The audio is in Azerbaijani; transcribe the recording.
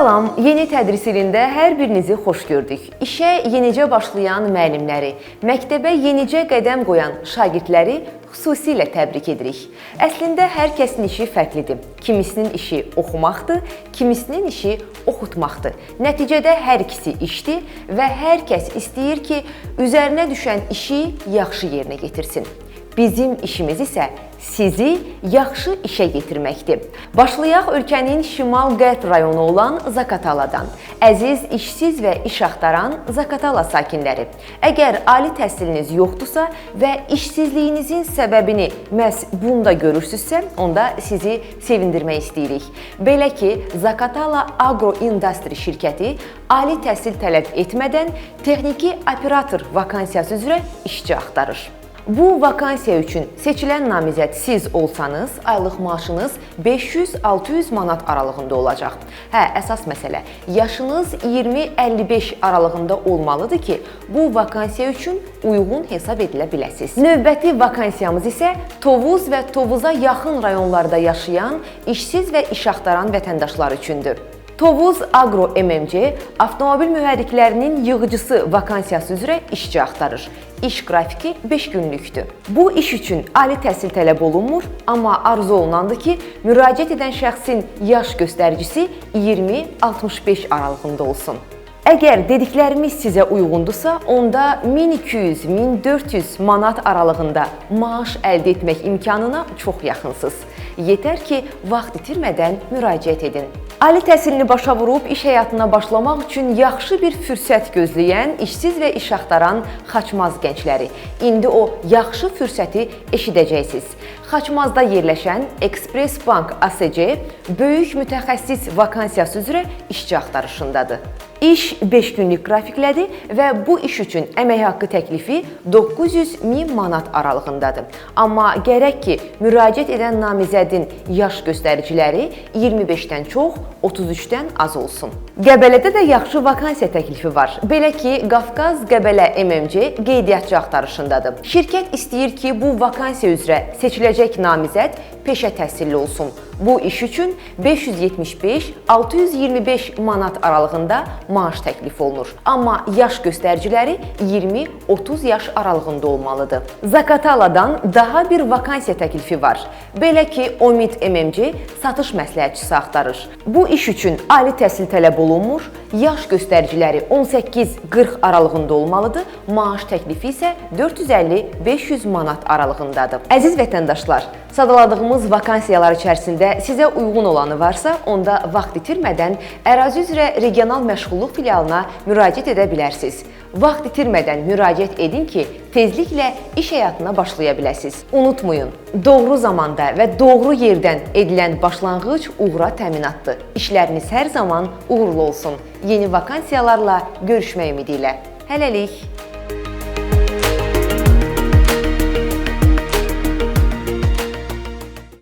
Salam, yeni tədris ilində hər birinizi xoş gördük. İşə yenicə başlayan müəllimləri, məktəbə yenicə qədəm qoyan şagirdləri xüsusilə təbrik edirik. Əslində hər kəsin işi fərqlidir. Kimisinin işi oxumaqdır, kimisinin işi oxutmaqdır. Nəticədə hər ikisi işdir və hər kəs istəyir ki, üzərinə düşən işi yaxşı yerinə yetirsin. Bizim işimiz isə sizi yaxşı işə yetirməkdir. Başlayaq ölkənin şimal-qərb rayonu olan Zaqataladan. Əziz işsiz və iş axtaran Zaqatala sakinləri, əgər ali təhsiliniz yoxdursa və işsizliyinizin səbəbini məhz bunda görürsünüzsə, onda sizi sevindirmək istəyirik. Belə ki, Zaqatala Agro Industry şirkəti ali təhsil tələb etmədən texniki operator vakansiyası üzrə işçi axtarır. Bu vakansiya üçün seçilən namizəd siz olsanız, aylıq maaşınız 500-600 manat aralığında olacaq. Hə, əsas məsələ, yaşınız 20-55 aralığında olmalıdır ki, bu vakansiya üçün uyğun hesab edilə biləsiniz. Növbəti vakansiyamız isə Tovuz və Tovuza yaxın rayonlarda yaşayan işsiz və iş axtaran vətəndaşlar üçündür. Tovuz Agro MMC avtomobil mühərriklərinin yığıcısı vakansiyası üzrə işçi axtarır. İş qrafiki 5 günlükdür. Bu iş üçün ali təhsil tələb olunmur, amma arzu olunandır ki, müraciət edən şəxsin yaş göstəricisi 20-65 aralığında olsun. Əgər dediklərimiz sizə uyğundursa, onda 1200-1400 manat aralığında maaş əldə etmək imkanına çox yaxınsınız. Yetər ki, vaxt itirmədən müraciət edin. Ali təhsilini başa vurub iş həyatına başlamaq üçün yaxşı bir fürsət gözləyən işsiz və iş axtaran Xaçmaz gəncləri. İndi o yaxşı fürsəti eşidəcəksiniz. Xaçmazda yerləşən Ekspress Bank ASC böyük mütəxəssis vakansiyası üzrə işçi axtarışındadır. İş 5 günlük qrafiklədir və bu iş üçün əmək haqqı təklifi 900 min manat aralığındadır. Amma gərək ki, müraciət edən namizədin yaş göstəriciləri 25-dən çox, 33-dən az olsun. Qəbələdə də yaxşı vakansiya təklifi var. Belə ki, Qafqaz Qəbələ MMC qeydiyyatçı axtarışındadır. Şirkət istəyir ki, bu vakansiya üzrə seçiləcək namizəd peşə təhsilli olsun. Bu iş üçün 575-625 manat aralığında maaş təklif olunur. Amma yaş göstəriciləri 20-30 yaş aralığında olmalıdır. Zaqataladan daha bir vakansiya təklifi var. Belə ki, Omid MMC satış məsləhətçisi axtarır. Bu iş üçün ali təhsil tələb olunmur, yaş göstəriciləri 18-40 aralığında olmalıdır, maaş təklifi isə 450-500 manat aralığındadır. Əziz vətəndaşlar, sadaladığımız vakansiyalar içərisində sizə uyğun olanı varsa, onda vaxt itirmədən ərazi üzrə regional məşğulluq filialına müraciət edə bilərsiniz. Vaxt itirmədən müraciət edin ki, tezliklə iş həyatına başlaya biləsiniz. Unutmayın, doğru zamanda və doğru yerdən edilən başlanğıc uğura təminatdır. İşləriniz hər zaman uğurlu olsun. Yeni vakansiyalarla görüşmək ümidi ilə. Hələlik.